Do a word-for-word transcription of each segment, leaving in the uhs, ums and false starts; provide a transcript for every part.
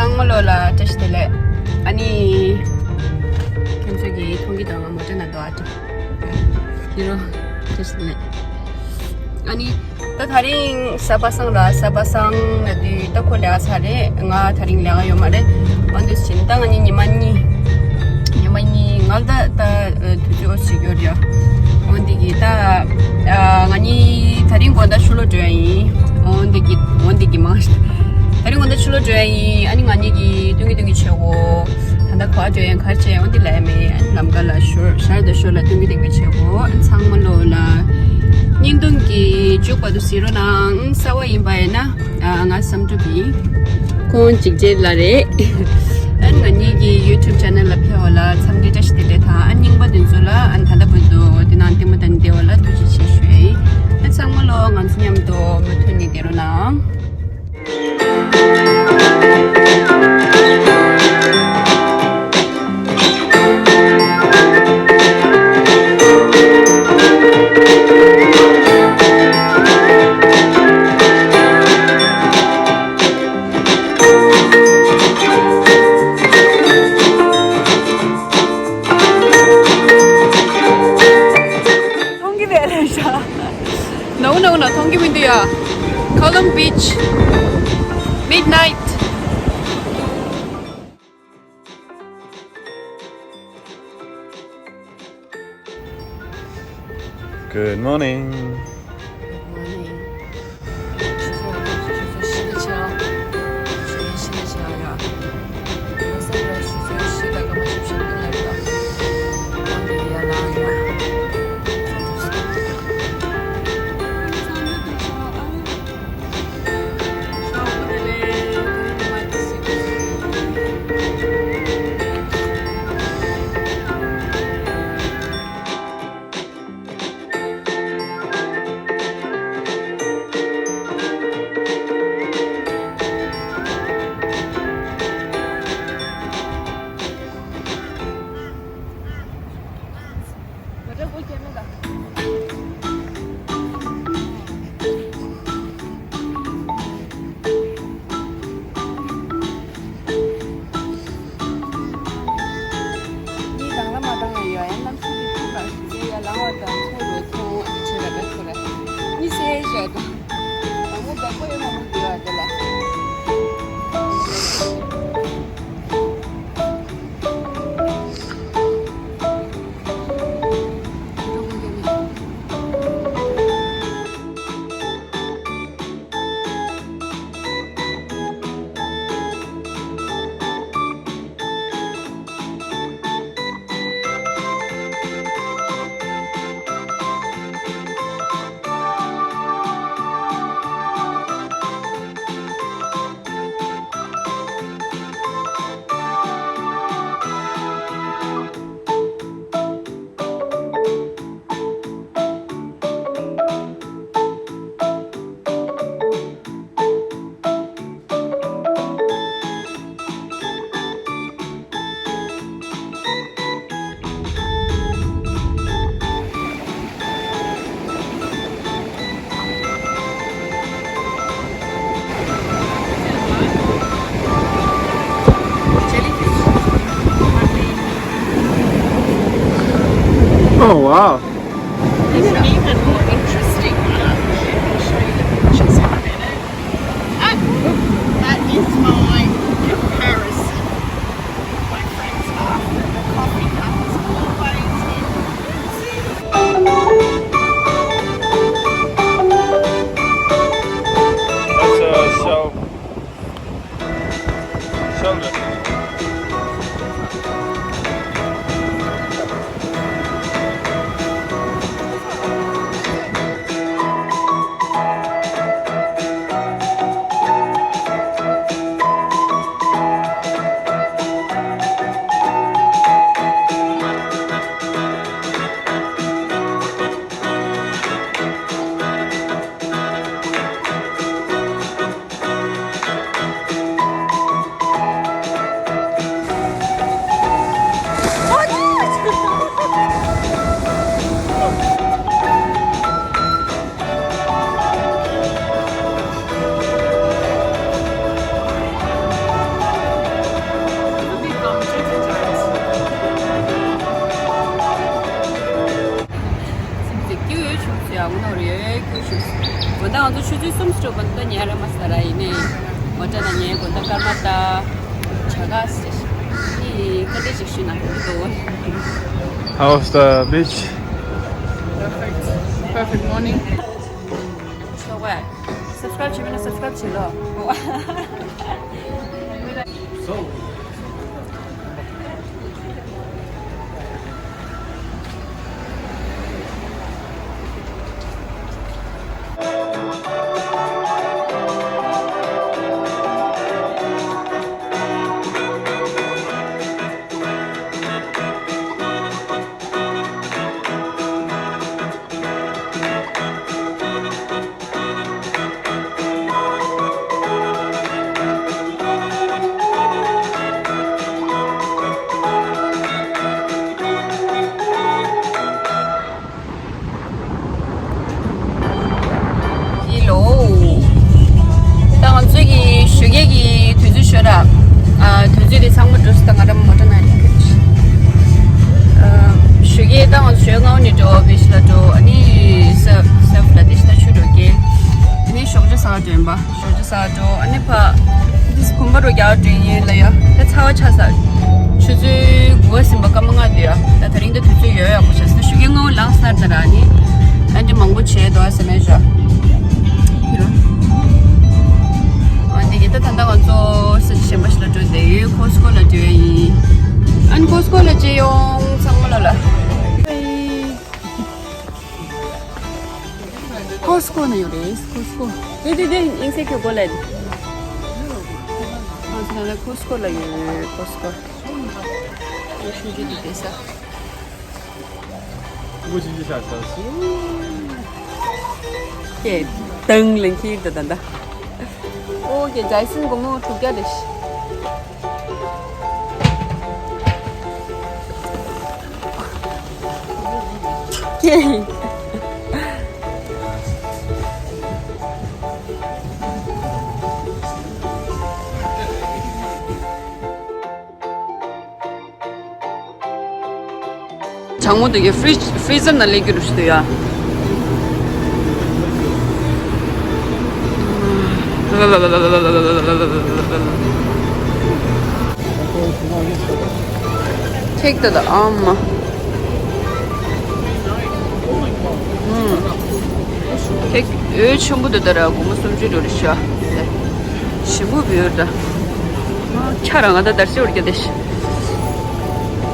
ཚང་མ་ལོ་ལ་བཀྲ་ཤིས་བདེ་ལེགས། ཨ་ནི། ཁྱོད་ཚོ་གི་མཐོང་གི་དང་ང་མོ་ཊ་ན་དོ་ཨ་ཏི། ཁྱེད་རང་བཀྲ་ཤིས་བདེ་ལེགས། ཨ་ནི། ད་དེ་རིང་གཟའ་པ་སངས་ལ། གཟའ་པ་སངས་ན་དུས་ད་ཁོ་ལས་ཀ་ཚར་རེད། ང་དེ་རིང་ལས་ཀ་ཡོད་མ་རེད། ཨ་འདུག་ཕྱིན་ད་ང་གཉིས་ཉི་མ་གཉིས། ཉི་མ་གཉིས་ང་ད་ད་དུས་ཚོད་ཞིག་ཡོད་རེད། འོན་ཏེ་གི་ད་ང་གཉིས་དེ་རིང་དགོང་དག་ཕྱི་ལོགས་འགྲོ་ཡ་ཡིན། འོན་ཏེ་གི་འོན་ཏེ་གི་མ་དེ་རིང་དགོང་དག་ཕྱི་ལོགས་འགྲོ་ཡ་ཡིན། ཨ་ནི་ང་གཉིས་ཀྱི་སྟོན་གྱི་སྟོན་གྱི་བྱེད་དགོས། ད་ལྟ་ག་པར་འགྲོ་ཡ་ཡིན་ག་རེ་བྱེད་ཡ་ཡིན་འོན་ཏེ་ལབ་ཡ་མེད། ཨ་ནི་ལམ་ཁ་ལ་ཞོར་ཞར་དང་ཞོར་ལ་སྟོན་གྱི་སྟོན་གྱི་བྱེད་དགོས། ཨ་ནི་ཚང་མ་ལོ་ལ་བརྙན་ཐུང་གི་མཇུག་བར་དུ་གཟིགས་རོགས་གནང་། གསར་པ་ཡིན་པ་ཡིན་ན་ང་བསམ་གྲུབ་ཡིན། ཁོང་འཇིགས་བྱེད་ལ་རེད། ཨ་ནི་ང་གཉིས་ཀྱི་YouTube channel ལ་ཕེབས་པ་ལ་འཚམས་འདྲི་བཀྲ་ཤིས་བདེ་ལེགས་དང་། ཨ་ནི་རྙིང་པ་དེ་ཚོ་ལ་ཨ་ནི་ད་ལྟ་བར་དུ་དེ་ནང་ལྟད་མོ་ལྟ་ནས་བསྡད་པ་ལ་ཐུགས་རྗེ་ཆེ་ཞུ་ཡ་ཡིན། ཨ་ཚང་མ་ལོ་ང་ཚོ་མཉམ་དུ་མུ་མཐུད་ནས་བསྡད་རོགས་གནང་། མཐོང་གི་མེད་རེད་ཤག No, no, no, མཐོང་གི་མི་འདུག་ཡ། Colombo Beach, midnight. Good morning. གཉིད་ལང་ལ་མ་ལང་ཡ་ཡོད། ཡང་གནམ་གཤིས་དེ་ཐིག་པ་ཞིག་ཡ་ལང་བ་དང་ཚོ་རོ་ཚོ་ཨ་ཅེ་ལ་བེད་ཁོ་ར་གཉིད་སད་བཞག་འདུག་ལ་མོ་བེད་ཁོ་ཡ་མ་མོ་དེ་བ་དེ་ལ། Oh, wow. This is an even more interesting one up there. I'll show you the pictures in a minute. Ah, that is my new Paris. My friends laugh that the coffee cup is always in. That's a show. Show them. ཚོད་གསུམ་སྤྲོ་བ་འདི་ཉལ་ར་མ་ས་ར་ཡིན་ནས་མོ་ཊ་ན་ཉལ་དགོས་ད་སྐར་མ་ད་བྱ་ག་ནི་ག་འདྲ་ཞིག་ཞུ་ན་འདུག How's the beach? Perfect. Perfect morning. So what? Subscribe to me, subscribe to lo. ཡིན་ལོ། ད་ང་ཚོའི་གི་ཞོགས་ཀས་ཀྱི་དུས་ཚོད་ཤོད་ར། ཨ། དུས་ཚོད་དེ་ཚང་མ་འགྲོ་སོང་། ད་ང་རང་མོ་ཊ་ནང་ནས། ཨ། ཞོགས་ཀས་ད་ང་ཚོ་ཞོགས་ཀས་སྔ་པོ་ནས་འགྲོ། བེ་ཤི་ལ་འགྲོ། ཨ་ནི་སེབ་སེབ་ལ་དེ་ཤི་ད་ཆུ་འགྲོ་གི། ཨ་ནི་ཞོགས་ཇ་ཟ་འགྲོ་ཡིན་པ། ཞོགས་ཇ་ཟ་འགྲོ། ཨ་ནི་ཕ་དེ་གུམ་པ་རུ་རྒྱག་འགྲོ་ཡིན་ལ་ཡ། ད་ཚ་བ་ཆགས་ས། ཆུ་ཚོད་དགུ་པ་ཟིན་པ་སྐར་མ་ལྔ་འདུག་ཡ། ད་དེ་རིང་ད་དུས་ཚོད་ཡོད་ཡག་པོ་ཆགས་སོང་། ཞོགས་ཀས་སྔ་པོ་ལངས་ཚར་ད་ར་ནི། ཨ་འདྲ་མང་པོ་བྱས་འདུག་ཨ་ཟེར་མེད་བཞག་ཡོད། ཨ་འདི་གི་ད་ད་ལྟ་ང་ཚོ་ས་ཆ་གཞན་པ་ཞིག་ལ་འགྲོ་བསྡད་ཡོད། ཀོ་སི་ཀོ་ལ་འགྲོ་ཡ་ཡིན། ཨ་ནི་ཀོ་སི་ཀོ་ལ་ཅིག་ཡོང་། ཚང་མ་ལ་ལ། ཀོ་སི་ཀོ་ནས་ཡོད་རེད། ཀོ་སི་ཀོ། དེ་དེ་དེ་ཡིན་སེ་ཁྱོད་གོ་ལ། ང་ཚོ་ད་ལྟ་ཀོ་སི་ཀོ་ལ་ཡོད། ཀོ་སི་ཀོ། ཡོད་ཤུགས་ཀྱི་དེ་དེ་ས། ཀོ་ཅི་ཅི་ཤ་ཤ་སུ། ཀྱེ། དང་ལེན་ཁྱི་ད་ད་ད། ཨོ་ཀྱེ། ཇའི་སིན་སྒོར་མོ་དྲུག་བརྒྱ་རེད། ཀྱེ། གྲང་མོ་འདུག་གི། ཕི་རིཇ་ཕི་རི་ཛར་ནང་སླེབས་རྒྱུ་རུ་ཞིག་འདུག་ཡ། ཁེག་ད་ད་ཨ་མ། ཁེག་འོད་ཆེན་པོ་འདུག་ད་ར། སྒོར་མོ་སུམ་ཅུ་འགྲོ་རེད་ཤག་ཞིམ་པོ་བུད་ཡོད་ད། ཁྱ་རང་ང་ད་དར་ཅི་བར་གྱི་དེ་ཤི།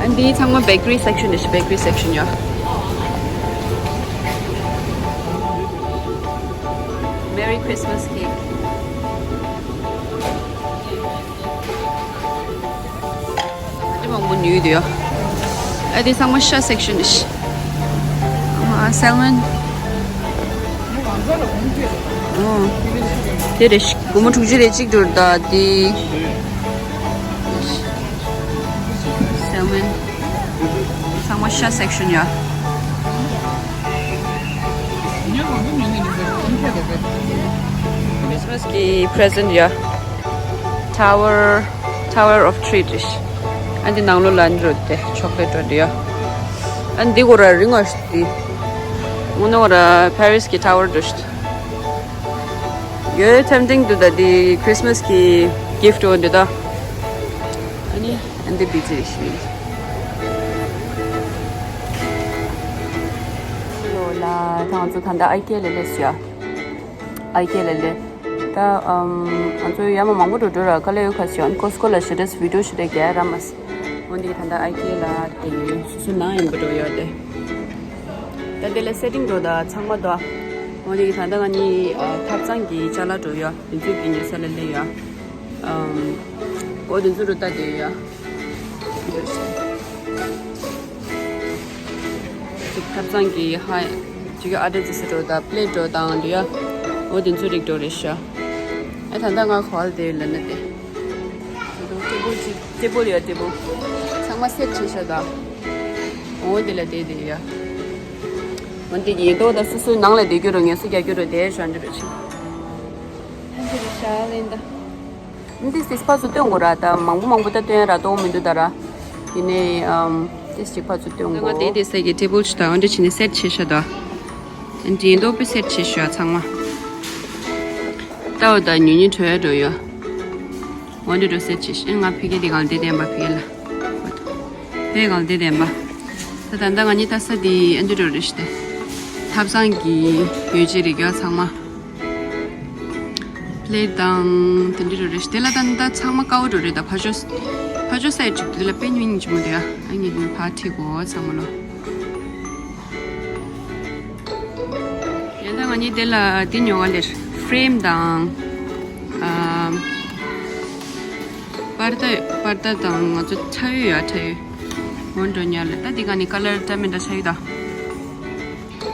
ཨ་འདི་ཚང་མ་བེ་ཀ་རི་སེག་ཤན་དེ་ཤི། བེ་ཀ་རི་སེག་ཤན་ཡོད། Merry Christmas cake. ཨ་འདི་མང་པོ་ཉོས་འདུག་ཡ། ཨ་འདི་ཚང་མ་ཤ་སེག་ཤན་དེ་ཤི། ཨ་སེལ་མོན། ཨོ། དེ་རེད་ཤི། སྒོར་མོ་དྲུག་ཅུ་རེ་གཅིག་འགྲོ་ད་དེ། སེལ་མོན། ཚང་མ་ཤ་སེག་ཤན་ཡ། ཁྲི་སི་མ་སི་གི་པི་རི་ཟེན་ཊི་ཡ། Tower Tower of Treat རེད་ཤི། ཨ་འདི་ནང་ལོགས་ལ་འགྲོ་དེ་ཆོག་ལེ་འགྲོ་དེ་ཡ། ཨ་འདི་གོ་ར་རིང་བ་ཤི་དེ། ངོ་ནོ་ར་པེ་རི་སི་གི་ཊ་ཝར་འགྲོ་ཤི། ཡོད་ཊེམ་ཊིང་འདུག་ད་དེ་ཁྲི་སི་མ་སི་གི་གིཕ་ཊི་འོ་འདི་ད། ཨ་ནི་ཨ་འདི་བི་ཛི་རེད་ཤི། ལོ་ལ་ད་ང་ཚོ་ད་ལྟ་ཨའི་ཀེ་ལ་སླེབས་སོང་ཡ། ཨའི་ཀེ་ལ་སླེབས། ད་ཨམ་ང་ཚོ་ཡར་མར་མང་པོ་འགྲོ་འགྲོ་ར་དཀའ་ལས་ཡོད་ཁ་ཤས་ཡོད། ཀོ་སི་ཀོ་ལ་ཞེ་དྲགས་བི་ཌི་ཡོ་ཞེ་དྲགས་རྒྱག་ར་མ་སོང་། འོ་འདི་གི་ད་ལྟ་ཨའི་ཀེ་ལ་དེ་སོ་སོ་ནང་ཡིན་པ་འགྲོ་ཡོད་དེ། ད་དེ་ལ་སེ་ཊིང་འགྲོ་ད་ཚང་མ་འདུག་འོ་འདི་གི་ད་ལྟ་ང་གཉིས་ཨ་ཐབ་ཚང་གི་ཅ་ལག་འགྲོ་ཡོད། དེ་ཚོ་གི་ཉོ་ས་ལ་སླེབས་ཡོད། ཨམ་འོ་དེ་ཚོ་འགྲོ་ད་དེ་ཡོད། ཐབ་ཚང་གི་ཧ་ཅིག་ཨ་ཏེ་ཙི་སི་འགྲོ་དང་པི་ལེ་ཊི་འགྲོ་དང་འདི་ཡ། འོ་དེ་ཚོ་རིགས་འགྲོ་རེད་ཤག་ཨ་ད་ལྟ་ང་ག་བ་ལ་བསྡད་ཡོད་ལབ་ན་དེ། ཊེ་བལ་ཅིག་ཊེ་བལ་ཡ་ཊེ་བལ། ཚང་མ་སེ་ཊི་བྱས་ཤག་ད། འོ་དེ་ལ་བསྡད་བསྡད་ཡ། འོ་དེ་ཡིན་མདོག་ད་སོ་སོའི་ནང་ལ་བསྡད་རྒྱུ་རུ་ངལ་གསོ་རྒྱག་རྒྱུ་རུ་དེ་ཞོན་རྒྱུ་རུ་ཆེ། ཧན་ཅི་རེད་ཤག་ལེན་ད། འདི་སིས་ཕར་ཚུར་སྟོན་དགོས་ར། ད་མང་པོ་མང་པོ་ད་སྟོན་ར་གཏོང་མི་འདུག་ད་ར། ཡིན་ནའི་ཨམ་ཏིས་གཅིག་ཕར་ཚུར་སྟོན་དགོས། ང་དེ་དེ་སའི་གི་ཊེ་བལ་ཞིག་དང་འདི་བྱས་ནས་སེ་ཊི་བྱས་ཤག་ད། འདི་མདོག་པོ་སེ་ཊི་བྱས་ཤག་ཚང་མ། ལྟ་བ་དང་ཉུང་ཉུང་བྲོ་ཡ་འགྲོ་ཡོད། འོ་འདྲ་འགྲོ་ཟེར་ཅིག་ཨེ་ང་ཕ་གི་དེ་གང་དེ་བསྟན་པ་ཕ་གི་ལ། དེ་གང་དེ་བསྟན་པ། ད་ད་ལྟ་ང་གཉིས་ལྟ་ས་དེ་ཨེ་འདྲ་འགྲོ་རེད་ཤི་ཏེ། ཐབ་ཚང་གི་ཡོ་ཅི་རིགས་ཡོད་ཚང་མ། པླེ་ཊི་དང་དེ་འདྲ་འགྲོ་རེད་ཤི་དེ་ལ་ད་ད་ཚང་མ་དཀར་པོ་འགྲོ་རེད་ད་ཕ་ཇོ། ཕ་ཇོ་སའི་ཌི་ཅིག་དེ་ལ་དཔེ་ཉུང་ཉུང་ཅིག་མོ་དེ་ཡ། ཨ་ངས་དེ་ཕར་ཁྲིད་གོ་ཚང་མ་ལོ། ཡང་ད་ང་གཉིས་དེ་ལ་དེ་ཉོ་ག་ལེར་ཧྥི་རེམ་དང་། ཨ། པར་ད་པར་ད་དང་ང་ཚོ་ཁྲ་ཡོད་ཡ་ཁྲ་ཡོད། འོ་འགྲོ་ཉར་ལེ་ད་དེ་ག་ནི་ཀ་ལར་འདྲ་མི་འདྲ་ཆ་ཡོད་ད།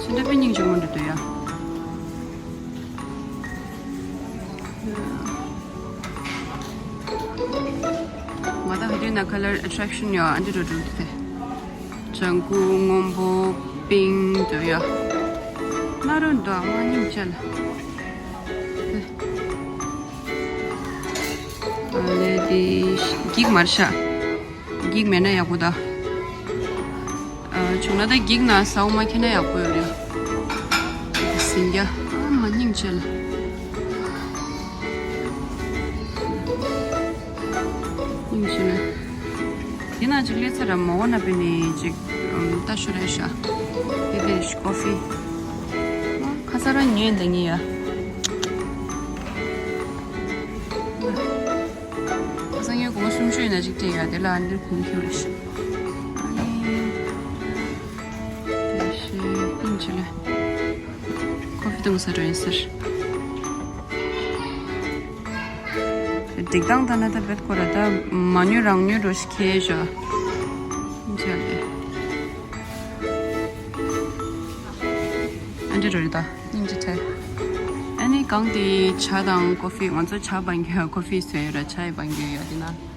ཚོན་འདྲ་དཔེ་སྙིང་རྗེ་མོ་འདྲ་འདུག་ཡ། ང་ད་ག་དུས་ན་ཀ་ལར་ཨེ་ཊེག་ཤན་ཡོད་ཨ་འདི་འགྲོ་འགྲོ་དེ། ལྗང་ཁུ་སྔོན་པོ་པིང་འདྲ་ཡོད། ན་རོ་འདྲ་མ་སྙིང་རྗེ་ལ། ཨ་ལེ་དེ་འགྱིག་མར་ཤ། འགྱིག་མེད་ན་ཡག་པོ་ད། ཨ་བྱུང་ན་ད་འགྱིག་ན་ས་འོག་མ་ཁྱེར་ན་ཡག་པོ་ཡོད་རེད། ཟིང་རྒྱ་ཨ་མ་སྙིང་རྗེ་ལ། སྙིང་རྗེ་ལ། དེ་ན་ཅིག་ལས་ཚར་ར་མོ་བོ་ན་པེ་ནི་ཅིག་ཨམ་ལྟ་ཤོ་རེ་ཤ། དེ་དེ་ཀོ་ཧྥི། ཁ་ས་ར་ཉོས་འདི་ཉི་ཡ། ཁ་སང་ངས་སྒོར་མོ་སུམ་ཅུ་ཡིན་ན་ཅིག་སྤྲད་ཡ་དེ་ལ་ཨ་འདིར་གོང་ཁྱེར་རེ་ཤ། ཨ་ནི། དེ་ཤེས་ཨིན་ཅི་ལེ། ཀོ་ཧྥི་དང་ས་འགྲོ་ཡིན་ཟེར། སྒྲིག་སྟངས་ད་ན་ད་བེད་ཁོ་ར་ད་མ་ཉོས་རང་ཉོས་འགྲོ་ཞིག་ཁེ་ཞོ། ཨིན་ཅི་ལེ། ཨ་འདྲི་རོ་རི་ད་སྙིང་རྗེ་ཐལ། ཨ་ནི་གང་དེ་ཇ་དང་ཀོ་ཧྥི་ང་ཚོ་ཇ་བང་རྒྱུ་ཡ་ཀོ་ཧྥི་བཟོས་ཡོད་ར་ཇ་ཡི་བང་རྒྱུ་ཡ་དེ་ན།